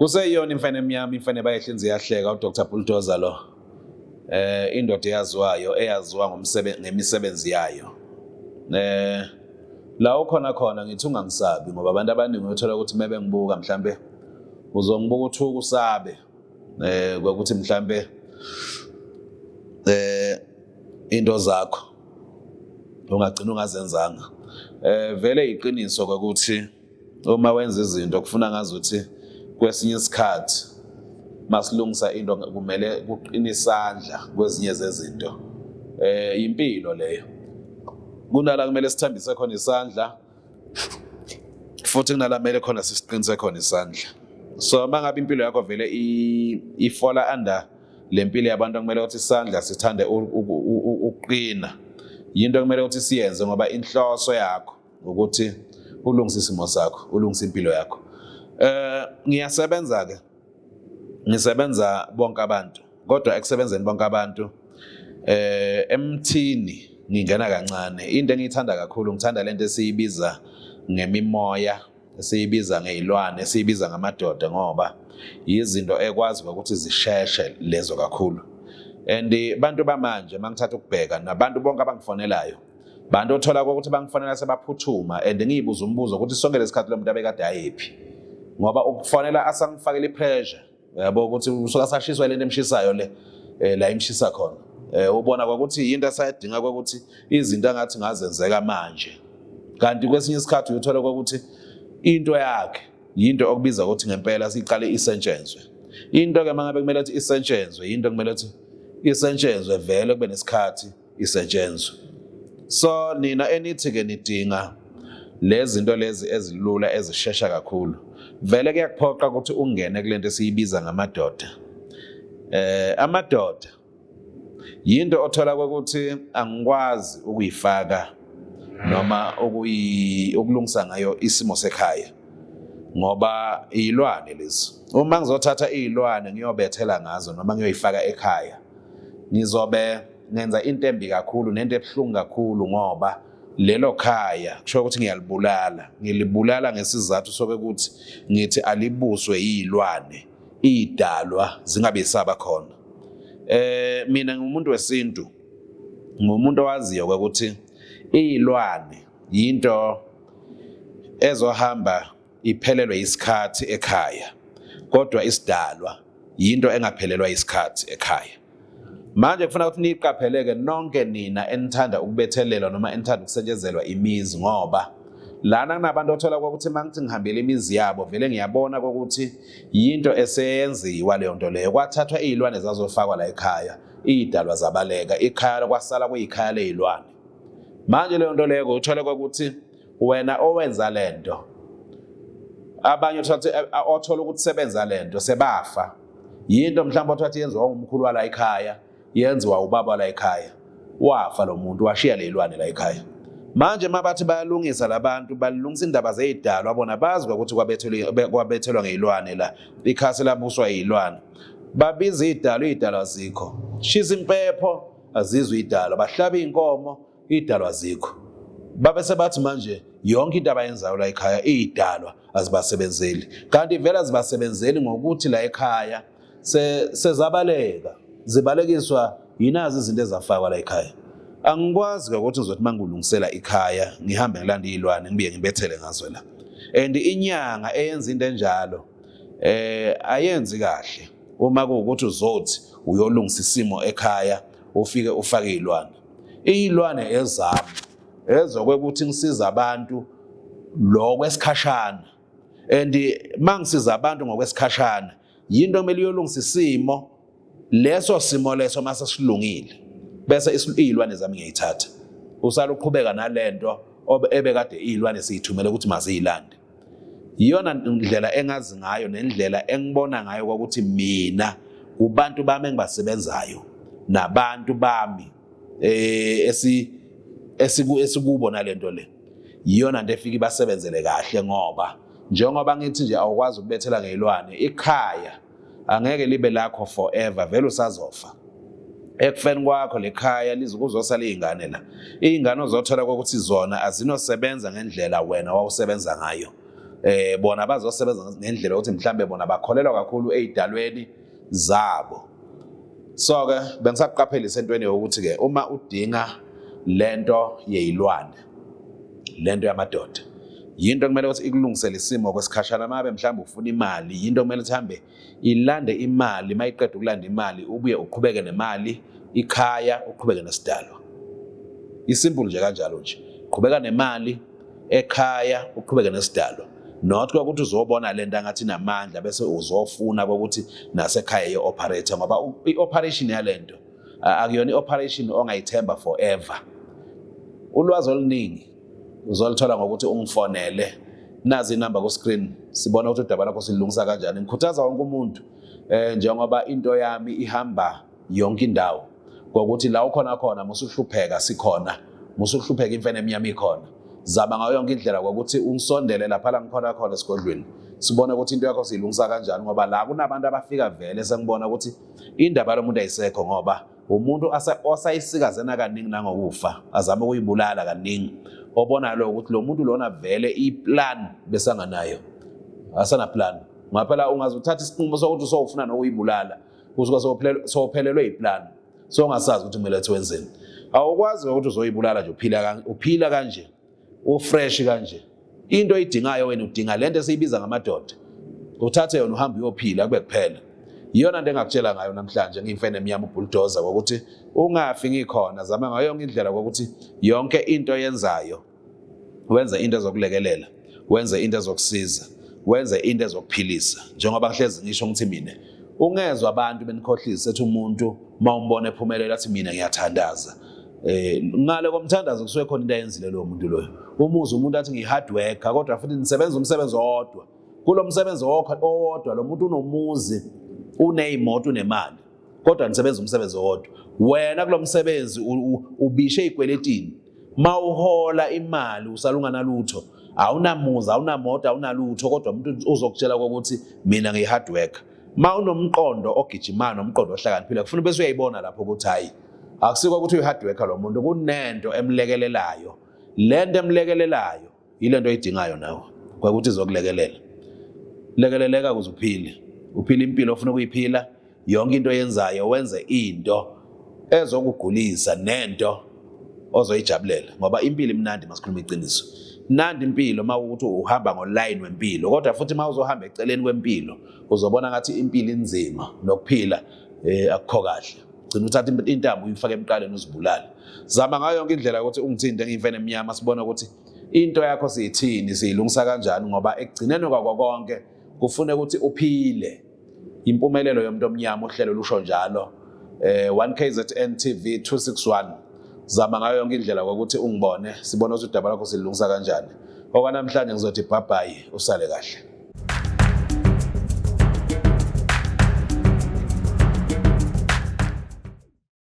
Kuseyiyona imfene emnyama, imfene bayehlinza iyahleka, uDr Bulldozer lo. Indoda eyaziwayo, eyaziwa ngomsebenzi, ngemisebenzi yayo. La ukhona khona ngithi ungangisabi, ngoba abantu abaningi uyothola ukuthi mebengibuka mhlambe uzongibuka uthuka usabe ukuthi mhlambe into zakho ungagcina ungazenzanga. Vele iqiniso ukuthi uma wenza izinto kufuna ngazuthi kwesinye isikhathi masilungisa into kumele kuqine isandla kwezinye zezinto. Impilo leyo, kunala kumele sithambise khona isandla, futhi kunala kumele khona sisiqinise khona isandla. So mangabe impilo yakho vele ifola under lempilo yabantu, kumele ukuthi isandla sithande ukuqina. Yinto ekumele ukuthi siyenze, ngoba inhloso yakho ukuthi ulungise isimo sakho, ulungise impilo yakho. Ngiyasebenza ke, ngisebenza bonke abantu, kodwa ekusebenzeni bonke abantu emthini ngingena kancane. Into engiyithanda kakhulu, ngithanda lento esiyibiza ngemimoya, esiyibiza ngezilwane, esiyibiza ngamadoda, ngoba yizinto ekwazi ukuthi zisheshe lezo kakhulu. And bantu bamanje mangithatha ukubheka nabantu bonke abangifonelayo, bantu othola ukuthi bangifonela sebaphuthuma, and ngiyibuza umbuzo ukuthi sonke lesikhathi lo muntu abekade ayephi, ngoba ukufonela asangifakela ipressure, yabo, ukuthi usuka sashiswa lento emshisayo le, la imshisa khona. Ubona kwakuthi into asayidinga ukuthi izinto angathi ngazenzeka manje, kanti kwesinye isikhathi uyothola ukuthi into yakhe yinto okubiza ukuthi ngempela siqale isetshenzwe. Into ke mangabe kumele ukuthi isetshenzwe, into kumele ukuthi isetshenzwe vele kube nesikhathi isetshenzwe. So nina enithi ke nidinga lezi zinto lezi ezilula ezishesha kakhulu, vele kuyakuphoqa ukuthi ungene kulento esiyibiza ngamadoda. Amadoda yinto othola ukuthi angikwazi ukuyifaka noma ukulungisa ngayo isimo sekhaya, ngoba izilwane lezi, uma ngizothatha izilwane ngiyobethela ngazo noma ngiyoyifaka ekhaya, ngizobe ngenza into embi kakhulu nento ebuhlungu kakhulu, ngoba lelo khaya kusho ukuthi ngiyalibulala. Ngilibulala ngesizathu sokuthi ngithi alibuswe yilwane, idalwa zingabe isaba khona. Mina ngumuntu wesintu, ngumuntu owaziyo ukuthi izilwane yinto ezohamba iphelelwe isikhathi ekhaya, kodwa isidalwa yinto engaphelelwa isikhathi ekhaya. Manje kufuna ukuthi niqapheleke nonke nina enithanda ukubethelelwa noma enithanda ukusetshenzelwa imizi, ngoba lana kunabantu othola ukuthi mangithi ngihambele imizi yabo, vele ngiyabona ukuthi yinto eseyenziwa leyo nto leyo. Kwathathwa izilwane zazofakwa la ekhaya, idalwa zabaleka, ikhaya kwasala kuyikhaya lezilwane. Manje leyo nto leyo uthola ukuthi wena owenza lento, abanye othola ukuthi sebenza lento sebafa. Yinto mhlawumbe othatha yenziwa umkhulu wala ekhaya, yenziwa ubaba la ekhaya, wafa lo muntu washiya lezilwane la ekhaya. Manje mabathi bayalungisa labantu, balungisa indaba zeyidalwa, bona bazi ukuthi kwabethelwa ngezilwane la, ikhasi labuswa izilwane. Babiza idalwa, idalwa zikho, shisa impepho azizwe idalwa, bahlaba inkomo idalwa azikho. Babe sebathi manje yonke into abayenzayo la ekhaya idalwa azibasebenzeli, kanti vele azibasebenzeli ngokuthi la ekhaya sezabaleka, zibalekiswa yinazi izinto ezafakwa la ekhaya. Angikwazi ke ukuthi ngizothi mangilungisela ikhaya ngihambe ngilanda izilwane ngibuye ngibethele ngazo la. And inyanga eyenza into enjalo ayenzi kahle. Uma kuwukuthi uzothi uyolungisa isimo ekhaya ufike ufake izilwane, izilwane ezami ezokwekuthi ngisiza abantu lokwesikhashana, and mangisiza abantu ngokwesikhashana yinto kumele iyolungisa isimo leso simo leso. Mase silungile bese izilwane zami ngiyayithatha, usala uqhubeka nalento ebekade izilwane siyithumele ukuthi maziyilande. Iyona ndlela engazi ngayo nendlela engibona ngayo ukuthi mina kubantu bami engibasebenzayo nabantu bami esikubo nalento le, iyona nto efika ibasebenzele kahle, ngoba njengoba ngithi nje awukwazi ukubethela ngezilwane, ikhaya angeke libe lakho forever, vele usazofa. Ekufeni kwakho lekhaya lizokuzosala izingane la, izingane ozothola ukuthi zona azinosebenza ngendlela wena wawusebenza ngayo. Bona bazosebenza ngendlela yokuthi mhlambe bona bakholelwa kakhulu ey'dalweni zabo. So ke bengisakuqaphelisa entweni yokuthi ke uma udinga lento yeyilwane, lento yamadoda, yinto ekumele ukuthi ikulungisele isimo kwesikhashana. Mabe mhlawumbe ufuna imali, yinto ekumele ukuthi hambe ilande imali, mayiqeda ukulanda imali ubuye uqhubeke nemali ikhaya, uqhubeke nesidalwa. Isimple nje kanjalo nje, qhubeka nemali ekhaya, uqhubeke nesidalwa, not ukuthi uzobona lento angathi inamandla bese uzofuna ukuthi nasekhaya ye-operator, ngoba i-operation yalento akuyona i-operation ongayithemba forever. Ulwazi oluningi uzolithola ngokuthi ungifonele, nazi inamba ku-screen, sibona ukuthi udaba lakho silungisa kanjani. Ngikhuthaza wonke umuntu njengoba into yami ihamba yonke indawo, ngokuthi la ukhona khona musuhlupheka sikhona, musuhlupheka imfene emnyama ikhona. Zama ngayo yonke indlela ngokuthi ungisondele lapha la ngikhona khona esigodlweni, sibone ukuthi into yakho siyilungisa kanjani, ngoba la kunabantu abafika vele sengibona ukuthi indaba lomuntu ayisekho, ngoba umuntu osayisikazena kaningi nangokufa, azame ukuyibulala kaningi, obona lo ukuthi lo muntu lona vele iplan besanganayo, asana plan. Ngaphela ungaze uthatha isinqumo sokuthi usofuna nokuyibulala, usuka sowuphelelwe iplan, so ungasazi ukuthi kumele thi wenzeni. Awukwazi ukuthi uzoyibulala nje uphila uphila kanje, ufresh kanje. Into oyidingayo wena, udinga lento esiyibiza ngamadoda, uthathe yona uhambe uyophila kube kuphela. Iyona nto engakutshela ngayo namhlanje ngiyimfene emnyama ubulldozer, ngokuthi ungafi ngikhona. Zama ngayo yonke indlela kokuthi yonke into oyenzayo wenze into ezokulekelela, wenze into ezokusiza, wenze into ezokuphilisa. Njengoba ngihlezi ngisho ngithi mina, ungezwa abantu benikhohlisa, ethi umuntu uma umbona ephumelela athi mina ngiyathandaza. Ngale komthandazo kusuke khona into ayenzile lowo muntu loyo. Umuze umuntu athi ngiyi-hard worker, kodwa futhi nisebenza umsebenzi owodwa. Kulo msebenzi owodwa lo muntu unomuzi, uney'moto, unemali, kodwa nisebenza umsebenzi owodwa. Wena kulo msebenzi ubishe ey'kweletini, mawuhola imali usalunganalutho, awunamuzi, awunamoto, awunalutho, kodwa umuntu uzokutshela kokuthi mina ngiyi-hard worker. Ma unomqondo ogijimayo nomqondo ohlakaniphile, kufuna bese uyayibona lapho ukuthi hayi, akusiko ukuthi uyi-hard worker lo muntu, kunento emlekelelayo. Le nto emlekelelayo yile nto oyidingayo nawe, kwakuthi izokulekelela. Lekeleleka ukuze uphile, uphile impilo ofuna ukuyiphila. Yonke into oyenzayo wenze into ezokugulisa nento ozoyijabulela, ngoba impilo imnandi. Masikhuluma iqiniso, mnandi impilo uma ukuthi uhamba ngolayini wempilo, kodwa futhi uma uzohamba eceleni kwempilo uzobona ngathi impilo inzima nokuphila akukho kahle. Gcina uthatha intambo uyifake emqaleni uzibulale. Zama ngayo yonke indlela ukuthi ungithinte ngiyimfene emnyama, sibone ukuthi into yakho siyithini, siyilungisa kanjani, ngoba ekugcineni kwako konke kufune ukuthi uphile. Impumelelo yomuntu omnyama, uhlelo lusho njalo. 1 KZN TV 261. Zama ngayo yonke indlela ukuthi ungibone, sibone ukuthi udaba lakho silungisa kanjani. Okwanamhlanje ngizothi bye bye, usale kahle.